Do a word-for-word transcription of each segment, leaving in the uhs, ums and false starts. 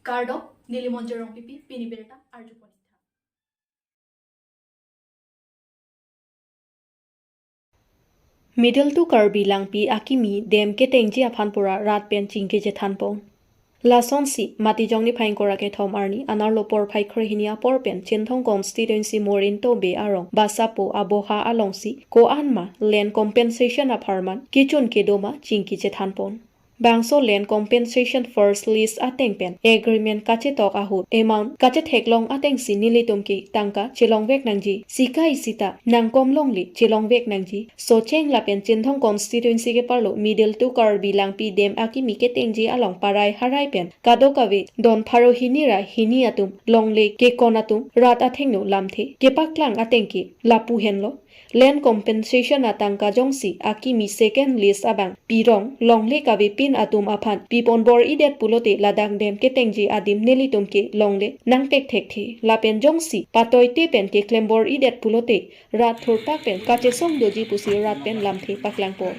Kardom, neli Monjir Rongpipi, pini birta arjupon. Middle to Karbi Langpi akimi dam ketengji aphan pura rat pen chingki chethanpon. Lasonsi, Matijong niphai ingkoi ra kethom arni, anerlo porphai kre hini apor pen, Chinthong constituency Morinto Bey arong, Basapo Aboha alongsi, ko-an ma, land compensation apharman, kechun kedo ma, chingki chethanpon. Bangso land compensation first list ateng pen agreement kachetok ahut amount kachetheklong atengsi nelitum ke tangka chelongvek nangji. Sika isi ta nangkom longle chelongvek nangji. Socheng lapen Chinthong constituency ke-arlo Middle to Karbi Langpi dam akimi ketengji along parai harai pen kadokave don pharo hini ra hini atum longle kekon atum rat athengno lamthe kepaklang ateng ke lapu henlo. Land compensation atangka jongsi akimi second list abang pirong longle kavepin atum aphan pipon bor-idet pulote ladak dam ketengji adim nelitum ke longle nangpek thekthe. Lapen jongsi patoite pen keklem bor-idet pulote rat thurpak pen kachesong doji pusi rat pen lamthe paklangpo.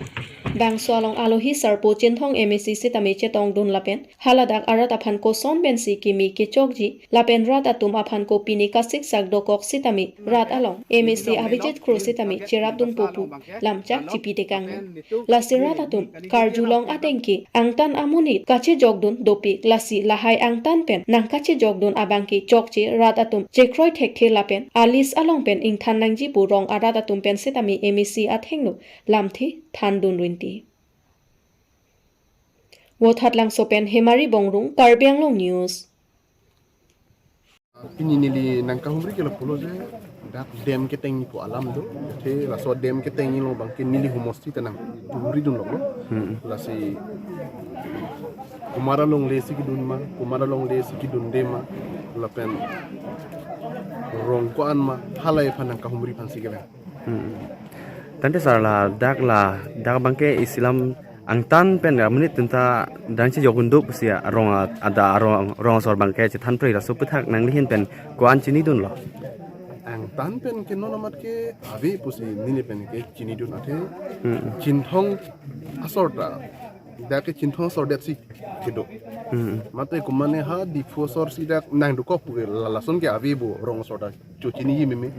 Bangso along alohi sarpo Chinthong M A C sitame chetongdun lapen haladak arat aphan koson pensi kimi kechokji, lapen rat atum aphan kopine kasiksak dokok sitame rat along M A C Abhijit Kro sitame cherapdunpo pu lamchak chipi tekang. Lasi rat atum karjulong ateng ke angtan amonit kachejokdun dopik, lasi lahai angtan pen nangkachejokdun abang ke chokche rat atum chekroi thekthe lapen a-list along pen ingthan nangji pu rong arat atum pen sitame M A C athengno lamthe thandun rinti. Vothatlangso pen Hemari Bongrung, Karbi Anglong News. Pini neli nangkahumri ke lapulo je dak dam ketengji pu alam do. Athe laso dam ketengji along abang ke neli humosti tenang humridunlo. Hmm. Lasi komat alongle si kedun ma, komat alongle si kedunde ma, lapen rong ko-an ma, halahai aphan nangkahumri aphansi kevang. Hmm. Tangte sir, ladak ladak abang ke isilam angtan pen amonit atum ta dang chejokdun do pusi arong a-, ada arong, rong asor abang ke chethanpre, laso aphuthak nangli ahin pen ko-an chinidunlo? Angtan pen ke non amat ke ave pusi neli pen ke chinidun athe. Hmm. Chinthong asor ta, dak ke Chinthong asor det si kedo. Hmm. Mate komane ha Diphu asor si dak nangdokok pu ke la-, lason ke ave bo rong asor ta chochiniji meme.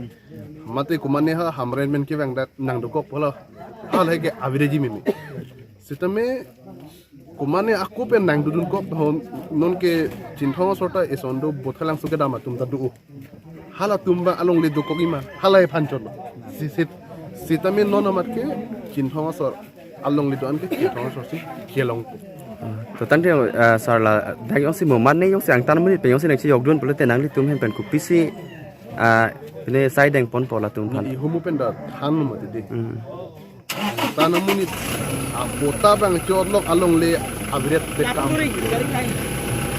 Mate komane ha Hamren pen kevang dak nangdokok pu la, halahai ke aveji meme. Sitame komane ako pen nangdodun kok hon, non ke Chinthong asor ta eson do Vothatlangso kedam atum ta do. Halatum abang alongle dokokji ma, halahai aphan chotlo. Si, sit, sitame non amat ke Chinthong asor alongle do-an ke Chinthong asor si kelong. Ah, to tangte, ah, sir, ladak jongsi mo mane jongsi angtan amonit pen jongsi nangchejokdun pulote nanglitum ahin pen kopisi, ah, pine sai dengponpo latum aphan? Neli humu pen ta than mati dei. Hmm. Angtan amonit apatta abang chotlok alongle abiret bekam.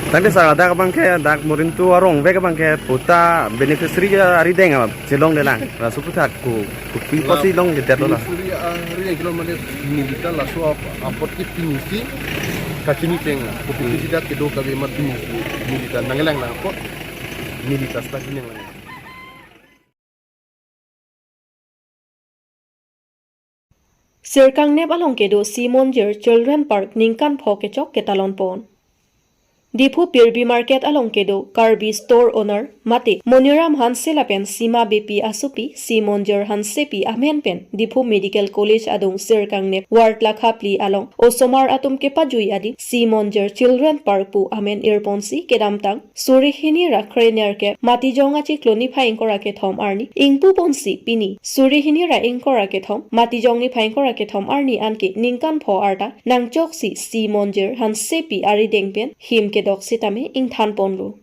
Tangte sir, ladak abang ke, dak Morinto arong vek abang ke patta beneficiary arideng a chelongle lang. Laso aphuthak ko, kopi apotsi longledetlo la? Beneficiary arideng kelong mane neli ta laso ap-, apot ke pinisi kachiniteng. Kopisi dak kedo kave amat pinisi neli ta nangkelang lang apot, neli ta sita chininglang. Sirkangnep along kedo Simonjir Children Park ningkan pho kechok ketalonpon. Diphu Pirbi Market along kedo Karbi Store Owner mate Moniram Hanse lapen Sima Beypi asopi Simonjir Hansepi amen pen Diphu Medical College adung Sirkangnep ward lakha phli along osomar atum kepajui adim Simonjir Children Park pu amen irponsi kedamtang suri hini ra kre nerkep Matijong achiklo niphai ingkoi ra kethom arni ingpuponsi pini suri hini ra ingkoi ra kethom Matijong niphai ingkoi ra kethom arni anke ningkan pho arta nangchoksi Simonjir Hansepi arideng pen him kedok sitame ingthanponlo.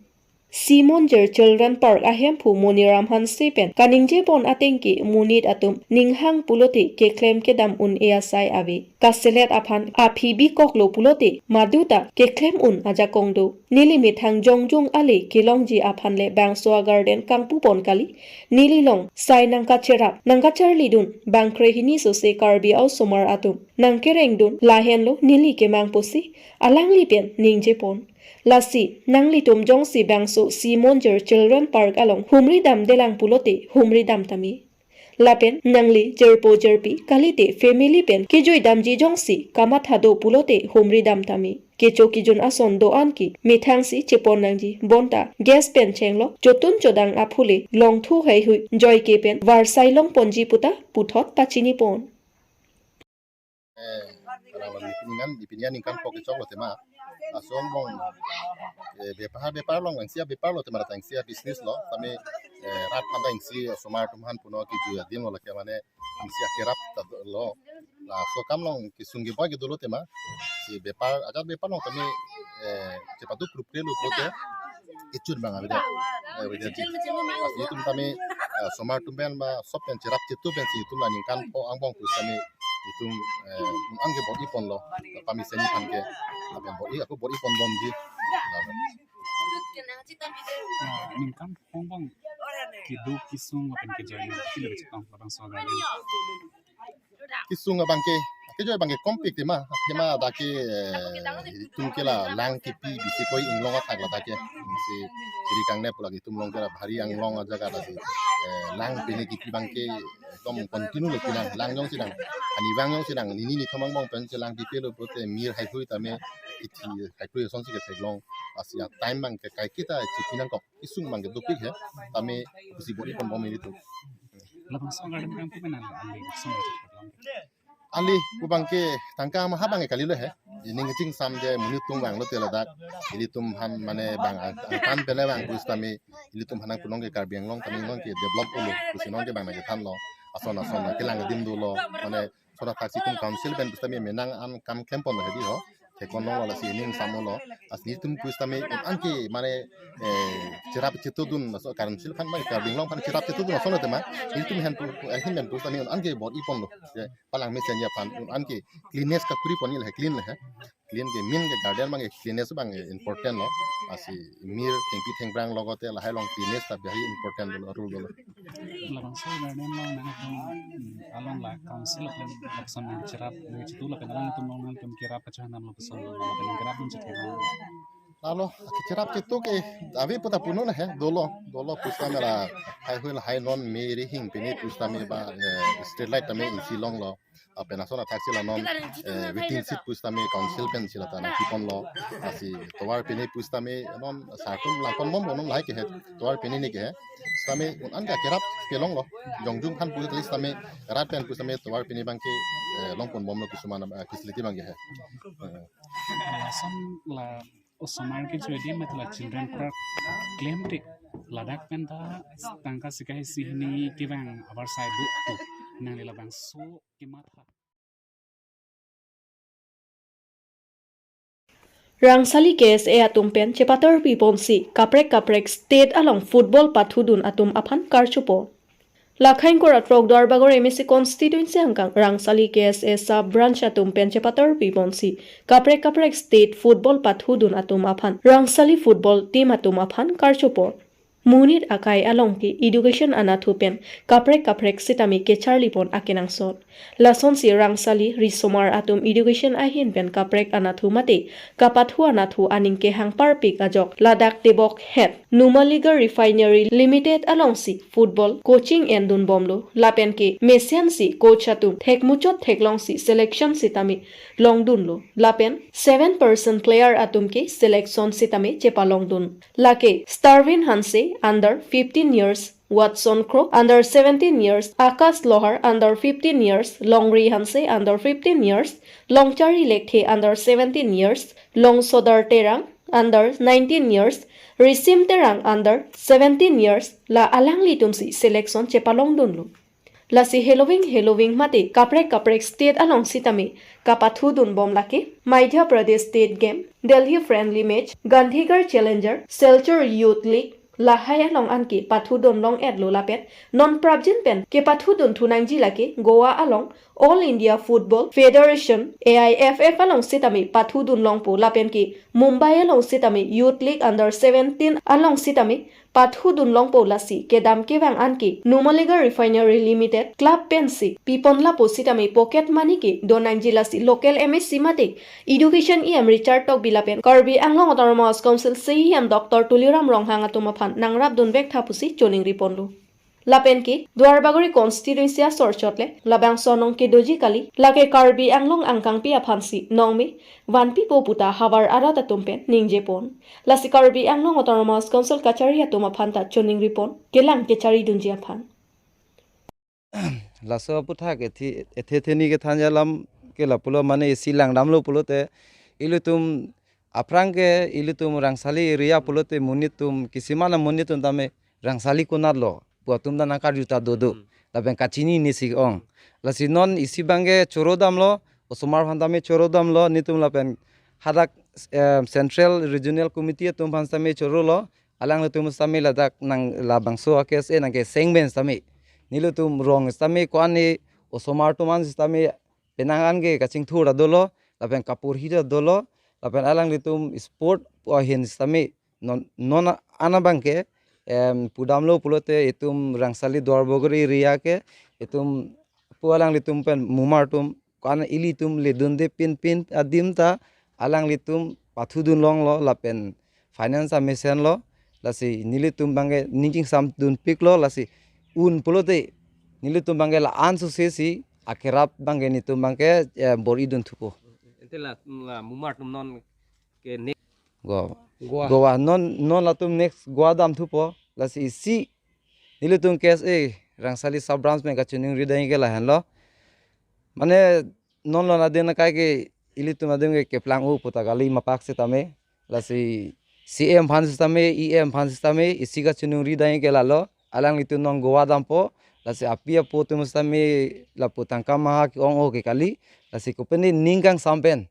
Simonjir Children Park ahemphu Moniram Hanse pen kaningjepon ateng ke monit atum ninghang pulote keklem kedam un-e asai ave. Kaselet aphan aphi bikoklo pulote maduta keklem un ajakong do. Neli methang jongjung ale kelongji aphan le bangso a-garden kangpupon kali. Neli along sai nangkacherap, nangkacharlidun, bang kre hini sose Karbi osomar atum nangkerengdun, lahenlo neli kemang pusi alangli pen ningjepon. Lasi, nanglitum jongsi bangso Simonjir Children Park along humri damdelang pulote humri dam tame. Lapen nangli jirpo jirpi kalite family pen kejui damji jongsi kamatha do pulote humri dam tame. kecho kejun ason do-an ke methangsi chepon nangji, bonta gas pen chenglok chotun chodang aphule longthu heihui joike pen varsai longponji puta puthot pachinipon. Eh, para lo nipini ngan, nipini aningkan pok kechok lo tema. Asong bong, eh, bepar, bepar long, angsi abepar lo tema, angsi abusiness lo, tame, eh, rat panda angsi osomar atum aphan puno kejui adim lo lake mane, angsi akerap ta lo. Laso akam along kesung keboi ke dolo tema. Si bepar, ajat bepar long tame, eh, chepatu krup kre lo pulote, ichun bang avedet. Eh, avedet. Lasi itum tame, eh, osomar atum pen ba sop pen cherap chetu pensi itum la ningkan pho angbong pu tame itum, eh, anke bor-iponlo. Pamisen aphan ke. Apen bor-i, ako bor-iponbomji. Nah, ningkan pho angbong kedo kesung lapen kejoi nang kilo chetong labangso agarden. Kesung abangke, kejoi abangke kompik tema, tema dak ke, eh, itum ke la lang kepi bisi koi inglong athak la dak ke. Si, siri kangne pulak itum along ke la bhari anglong ajaga lasi, eh, lang pine kepi abangke ekdom continue lo pinang, lang jongsi nang, ani vang jongsi nang, nini nithom angbong pen chelang pipe lo pulote mir heihui tame, ithi heihui asonsi ketheklong, lasi atime abangke kaiketa chipi nangkok, kesung abangke dopik he, tame pusi bor-iponbom ilitum. Labangso agarden abang pu pen ale, ale kesung abang. Ale pu abangke tangka maha abangke kalilo he. Ining chingsam je monit atum vanglote ladak. Ilitum aphan mane bang ang-, angtan pele bang pusitame ilitum aphan nangpunong ke Karbi Anglong tame nong ke develop ulo pusi nong ke bang nangkethanlo. Ason ason kelang adim dolo. Mane sona thaksi itum council pen pusitame menang an kam klempon hedi ho. Thekon nong lo lasi ining sam lo. Lasi nelitum pusitame un-an ke mane, eh, cherap chetudun laso council aphan ba Karbi Anglong aphan cherap chetudun laso lo tema. Nelitum ahin pu, ahin pen pusitame un-an ke bor-iponlo. Ye, palangmesen aphan un-an ke cleanness kakuripon ni le clean le he. Clean ke main ke garden abang ke cleanness abang ke important lo. Lasi mir thengpi thengphrang logote lahai along cleanness ta bhari important lo, rule lo. Labangso garden along nangtum, mm, along la council lapen lapuson nangcherap nangchetu lapen alangtum along nangtum kerap kachohanam lapuson lapen kerap dun chethe lo. Lalo, cherap chetu ke ave puta punun he, dolo, dolo pusitame la heihui lahai non me rihing pine pusitame ba, eh, street light tame isi longlo. Lapen ason athaksi la non, eh, waiting shed pusitame council pensi la ta nangpiponlo. Lasi tovar pine pusitame non sar atum langponbom non lahai ke he, tovar pine ni ke he. Sitame un-an ke akerap kelonglo. Jongjung aphan pusitame rat pen pusitame tovar pine abangke, eh, longponbomlo kisuman, eh, facility abangke he. Eh. Lason la osomar kejoi adim mate la children park klemte ladak pen ta tangka sika isi hini kevang avarsai do tu nangli labangso kematha. Rangsali K S A atum pen chepatar piponsi kaprek kaprek state along football pathudun atum aphan karchopo. Lakhain kora throk Duarbagor M A C constituency angkang Rangsali K S A sub branch atum pen chepatar piponsi kaprek kaprek state football pathudun atum aphan Rangsali football team atum aphan karchopo. Monit akai along ke education anatthu pen kaprek kaprek sitame kecharlipon akenangsot. Lasonsi Rangsali risomar atum education ahin pen kaprek anatthu mate kapathu anatthu aning kehang parpik ajok ladak Tebok het Numaligarh Refinery Limited alongsi football coaching endunbomlo. Lapen ke mesensi coach atum thekmuchot theklongsi selection sitame longdunlo. Lapen seven percent player atum ke selection sitame chepalongdun. Lake Starvin Hanse under fifteen years, Watson Kro under seventeen years, Akash Lohar under fifteen years, Longri Hanse under fifteen years, Longchari Lekthe under seventeen years, Longsodar Terang under nineteen years, Risim Terang under seventeen years, la alanglitumsi selection chepalongdunlo. Lasi heloving heloving mate kaprek kaprek state along sitame kapathudunbom lake Madhya Pradesh State Game, Delhi Friendly Match, Gandhigarh Challenger, Silchar Youth League, lahai along anke pathudun long-etlo lapen non prapjin pen kepathudun thunangji lake Goa along All India Football Federation, A I F F along sitame pathudun longpo lapen ke Mumbai along sitame Youth League under seventeen along sitame pathudun longpo lasi kedam kevang anke Numaligarh Refinery Limited club pensi pipon lapu sitame pocket money ke donangji lasi local M A C mate Education E M Richard Tokbi lapen Karbi Anglong Autonomous Council C E M Doctor Tuliram Ronghang atum aphan nangrapdunvek tha pusi choningriponlo. Lapen ke Duarbagori constituency asor chot le labangso anong kedoji kali, lake Karbi Anglong angkangpi aphansi nongme vanpipo puta havar arat atum pen ningjepon. Lasi Karbi Anglong Autonomous Council kachari atum aphanta choningripon, kelang kecharidunji aphan. Laso aputhak ethi-, ethe theni kethan alam ke lapulo, mane isi langdamlo pulote, ilitum aphrang ke ilitum Rangsali area pulote monit atum, kisiman amonit atum tame Rangsali konatlo pu atum ta nangkarju ta dodo. Hmm. Lapen kachinine si ong. Lasi non isi abangke chorodamlo, osomar aphan tame chorodamlo, netum lapen hadak, eh, Central Regional Committee atum aphan tame chorolo, alanglitum tame ladak nang labangso a-K S A nangkesengben tame, nelitum rong tame ko-an osomar atum an tame penang an ke kachingthur ta dolo, lapen kaporhi ta dolo, lapen alanglitum sport pu ahin tame non, non an abangke, em, pudamlo pulote itum Rangsali Duarbagori area ke itum pu alanglitum pen mumar atum ko-an ilitum ledunde pinpin adim ta alanglitum pathudun longlo lapen finance amesenlo, lasi nelitum abangke ning kingsamdunpiklo, lasi un pulote nelitum abangke la-an suse si akerap abangke netum abangke, eh, bor-idunthupo. Ante la, la mumar atum non ke ne- Go. Goa. Goa non, non latum next Goa damthupo, lasi isi nelitum K S A Rangsali sub branch pen kachiningri dai ke lahenlo. Mane non lon adim akai ke ilitum adim ke keplang-o puta kali mapak sitame. Lasi C M aphan sitame, E M aphan sitame, isi kachiningri dai ke lalo. Alanglitum non Goa dampo. Lasi api apo atum sitame lapu tangka maha ke-ong-o ke kali. Lasi kopine ning kangsam pen,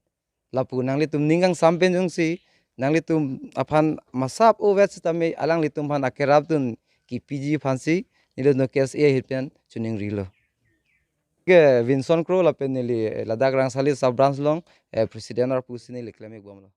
lapu nanglitum ning kangsam pen jongsi nanglitum aphan masap-o vet sitame alanglitum aphan akerapdun kepiji aphansi nelitum K S A ahin pen chiningrilo. Ke Vinson Kro lapen neli ladak Rangsali sub branch along, eh, president arpu si neli klem-ik bomlo.